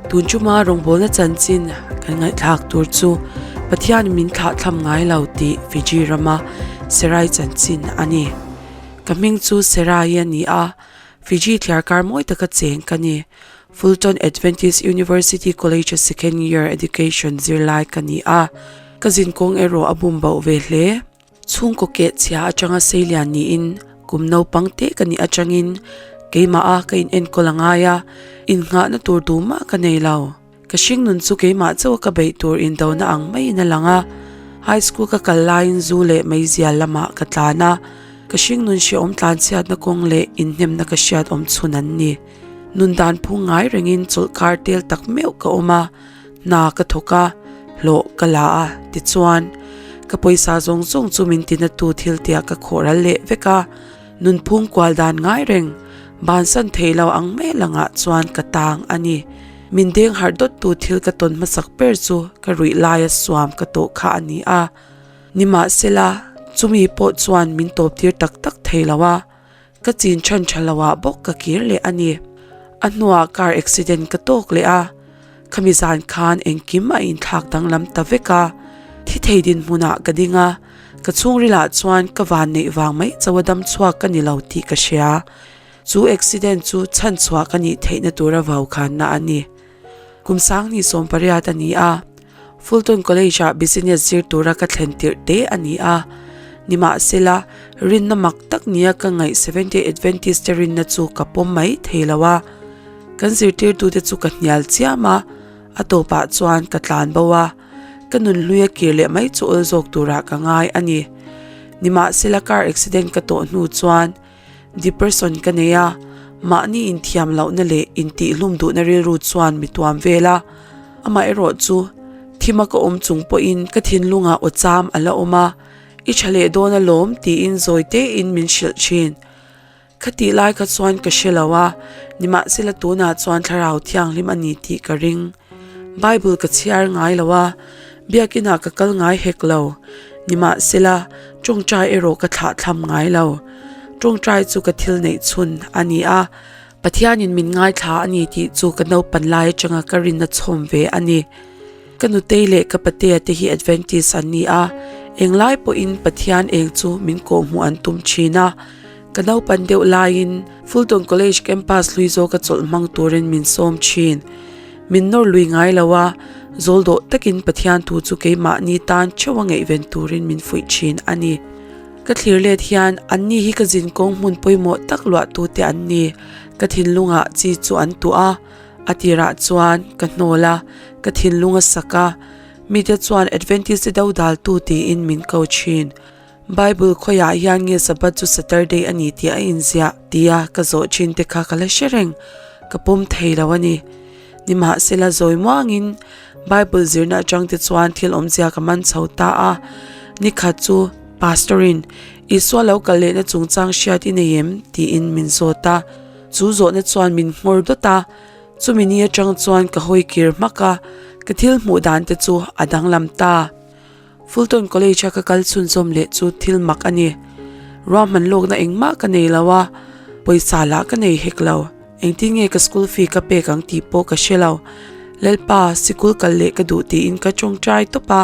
Tun chuma rawngbawlna chanchin kan ngaihthlak tur chu Pathianin min thlahthlam ngai lo tih Fiji rama Serai chanchin a ni. Ka hming chu Serai a ni a, Fiji thliarkar mawi taka cheng ka ni. Fulton Adventist University College-a second year education zirlai ka ni a, ka zinkawng erawh a bum bauh ve hle. Chhungkaw keh chhia atanga seilian niin kum naupang teh ka nih atangin keimah a ka in enkawl a ngai a, innghahna tur tumah ka nei lo. Ka hringnun chu keimah chauh a ka beih tur indona ang maiin a lang a, high school ka kal laiin zu leh meizial lamah ka tlan a, ka hringnun hrehawm tlanchhiatna kawng leh inhnemna ka hriat awm chhun an ni. Nun dan phung ngai rengin chawlhkar tel tak meuh ka awm a, hna ka thawk a, hlawh ka la a, tichuan, ka pawisa zawng zawng chu min tinatu thil tia ka khawh ral leh vek a, nunphung kual dan ngai reng, bansan thei lo ang mai langah chuan ka tang a ni. Min deng harh dawttu thil ka tawn hmasak ber chu ka ruih laia suam ka tawh kha a ni a, nimahsela, chumi pawh chuan min tawp tir tak tak thei lo a. Ka chin chhan tha lo ah bawk ka kir leh a ni. A hnuah car accident ka tawk leh a, khami zan khan engkim a inthlak danglam ta vek a. Thi thei dinhmunah ka ding a, ka chhungrilah chuan ka van neih vang mai chauha dam chhuak ka ni lo tih ka hria. Chu accident chu chhan chhuah ka nih theihna tura vaukhanna a ni. Kum sangni 18 a ni a, Fulton College-ah business zir tura ka thlen tirh te a ni a. Nimahsela, rinna mak tak nia ka ngaih Seventh-day Adventist te rinna chu ka pawm mai thei lo a. Kan zirtirtute chu ka hnial chiam a, a tawpah chuan ka tlan bo a, ka nunhlui a kir leh mai chu awl zawk turah ka ngai a ni. Nimahsela car accident ka tawh hnu chuan, Depression ka nei a, mahni inthiam lohna leh intihhlum duhna rilru chuan mi tuam vel a, amaherawh chu thima ka awm chung pawhin ka thinlungah aw cham a la awm a, i tha leh dawn alawm tiin zawi tein min hrilh thin. Khatih lai kha chuan ka hre lo a, nimahsela tunah chuan thlarau thianghlim a ni tih ka ring. Bible ka chhiar ngai lo a, biakinah ka kal ngai hek lo. Nimahsela, tawngtai erawh ka thlahthlam ngai lo. Tawngtai chu ka thil neih chhun a ni a, Pathianin min ngaithla a ni tih chu ka naupan lai atanga ka rinna chhawm ve a ni. Ka nutei leh ka patea te hi Adventist an ni a, englai pawhin Pathian eng chu min kawhhmuh an tum thin a. Ka naupan deuh laiin Fulton College campus hlui zawka chawlh hmang turin min sawm thin. Min nawr lui ngai lo a, zawl dawh takin Pathian thu chu keimahni tan theuh a ngaihven turin min fuih thin a ni. Ka thlir let hian anni hi ka zinkawng hmun pawimawh tak luahtute an ni. Ka thinlungah chi chu an tuah a, a tirah chuan ka hnawl a, ka thinlung a sak a, mite chuan Adventist te dodaltu tiin min ko thin. Bible khawiah hian nge Sabbath chu Saturday a ni tih a inziah tia ka zawh thin te kha ka la hre reng, ka pawm thei lo a ni. Nimahsela zawi muangin Bible zirna atang te chuan thil awmzia ka man chho ta a, nikhat chu Pastor-in Isua lo kal lehna chungchang hriat i nei em? tiin min zawt a, chu zawhna chuan min nghawr dawt a, chumi ni atang chuan ka hawi kir hmak a, ka thil hmuh dan te chu a danglam ta. Fulton College a ka kal chhunzawm leh chu thil mak a ni. Ruahman lawkna engmah ka nei lo a, pawisa lah ka nei hek lo. Engtin nge ka school fee ka pek ang tih pawh ka hre lo. Lalpa, sikul kal leh ka duh tiin ka tawngtai tawp a.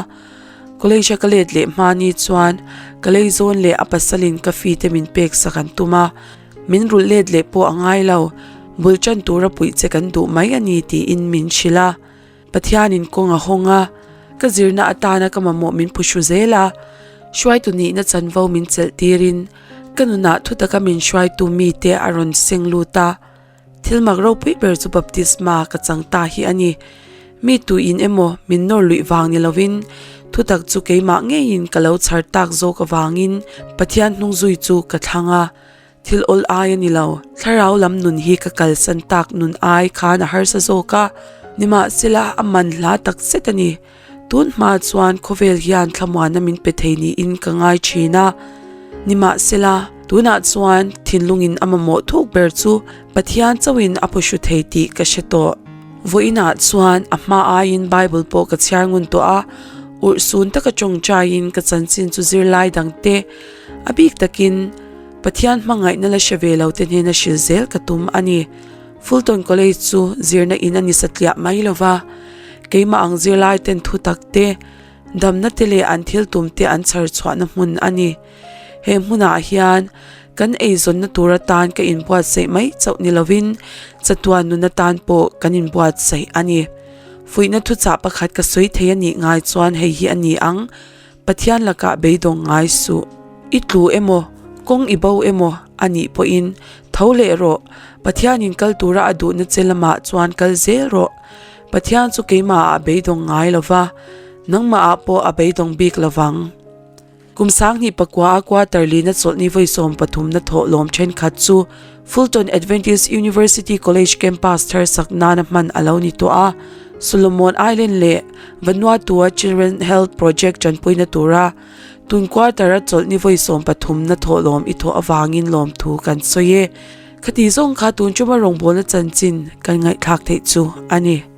College a ka let leh hma ni chuan ka lei zawn leh a pasalin ka fee te min pek sak an tum a. Min rulh let leh pawh a ngai lo, bul tan tura puih che kan duh mai a ni tiin min hrilh a. Pathianin kawng a hawng a, ka zirna atana ka mamawh min phuhru zel a, hruaitu nihna chanvo min chelh tirin ka nunah thutaka min hruaitu mite a rawn seng lut a. Thil mak ropui ber chu baptisma ka chang ta hi a ni. Mi tuin emaw min nawr luih vang ni lovin thutak chu keimah ngeiin ka lo chhar tak zawk avangin Pathian hnungzui chu ka thlang a. Thil awl ai a ni lo, thlarau lam nun hi ka kalsan tak nun ai khan a harsa zawk a, nimahsela a man hla tak zet a ni. Tun hma chuan khawvel hian thlamuanna min pe thei niin ka ngai thin a, nimahsela tunah chuan thinlungin a mamawh thuk ber chu Pathian chauhin a phuhru thei tih ka hre tawh. Vawiinah chuan a hma aiin Bible pawh ka chhiar ngun tawh a, urhsun taka tawngtaiin ka chanchin chu zirlai dangte a bik takin Pathian hmangaihna la hre ve lo te hnena hrilh zel ka tum a ni. Fulton College chu zirna in a ni satliah mai lo va, keimah ang zirlai ten thutak te, damna te leh an thil tum te an chhar chhuahna hmun a ni. He hmunah hian kan eizawnna tur atan ka inbuatsaih mai chauh ni lovin chatuan nun atan pawh kan inbuatsaih a ni. Fuihna thuchah pakhat ka sawi thei a nih ngai chuan hei hi a ni ang, Pathian lakah beidawng ngai suh. I tlu emaw, kawng i bo emaw a nih pawhin tho leh rawh, Pathianin kal tura a duhna che lamah chuan kal zel rawh. Pathian chu keimahah a beidawng ngai lo va, nangmahah pawh a beidawng bik lo vang. Kum sanghnih pakua a quarter lina chawlhni vawi 13 na thawh lawm thenkhat chu Fulton Adventist University College campus thar sak nana hman a lo ni tawh a. Solomon Island leh Vanuatu-a Children Health Project tanpuina tura tun quarter a chawlhni vawi 13 na thawh lawm i thawh avangin lawmthu kan sawi e. Khati zawng kha tun chuma rawngbawlna chanchin kan ngaihthlak theih chu a ni.